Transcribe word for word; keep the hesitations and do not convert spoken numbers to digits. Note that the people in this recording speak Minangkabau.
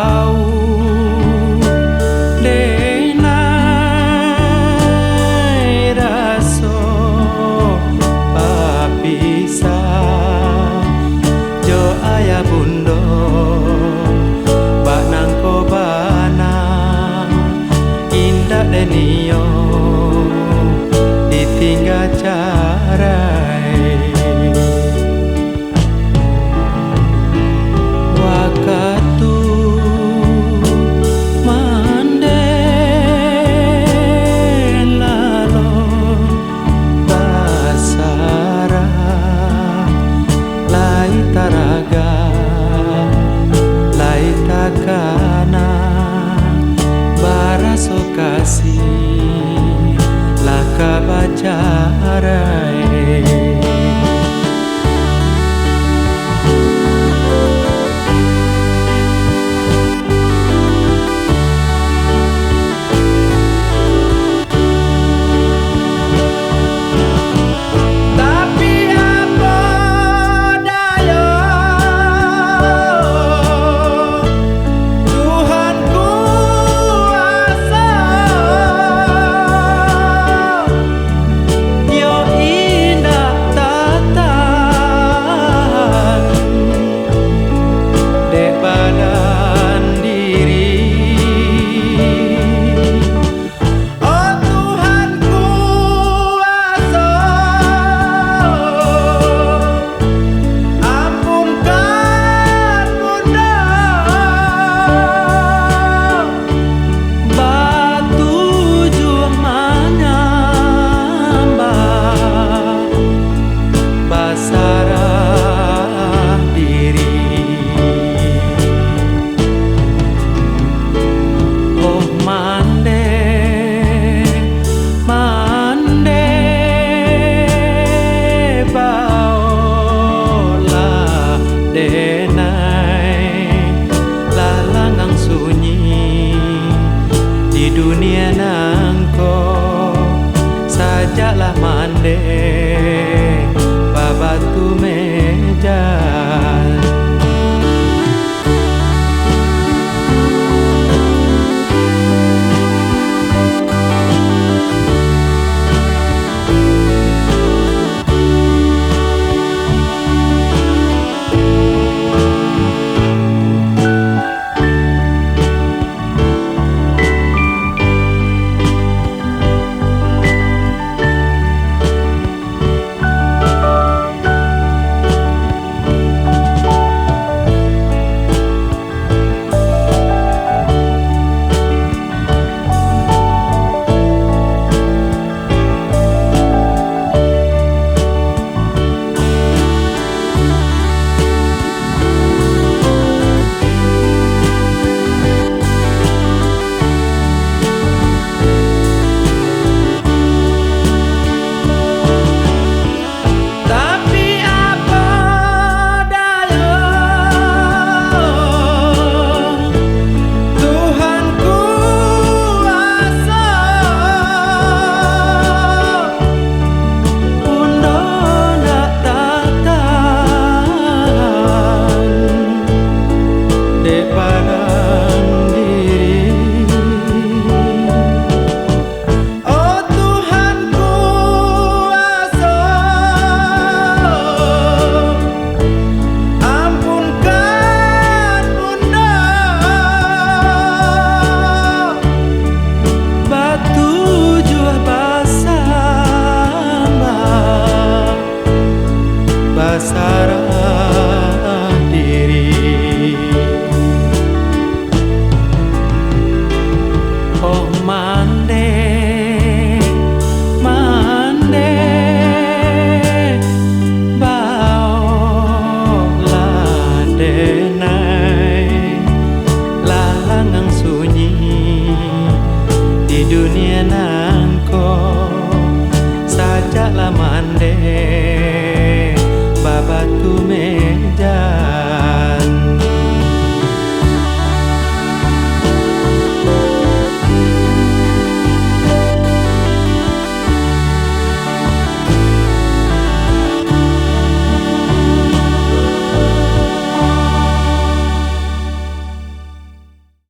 Au, denai, raso bapisah jo ayah bundo, bak nangko bana, indak dek nio ditingga carai. Wakatu mandeh lalok basarah, lai taragak, lai takana, baraso kasih lah ka bacarai. Tapi apo dayo, Tuhan kuaso, iyo indak tatahan dek badan diri. Oh Tuhan kuaso, ampunkan bundo, batujuah manyambah, basarah diri. Oh mandeh, mandeh, baolah denai, lah langang sunyi di dunia nangko, sajaklah mandeh babatu mejan. Tapi apo dayo, Tuhan kuaso, bundo ndak tatahan dek badan diri. Oh Tuhan kuaso, ampunkan bundo, batujuah basambah, basarah diri. Oh mandeh, mandeh, baolah denai, lah langang sunyi di dunia nangko, sajaklah mandeh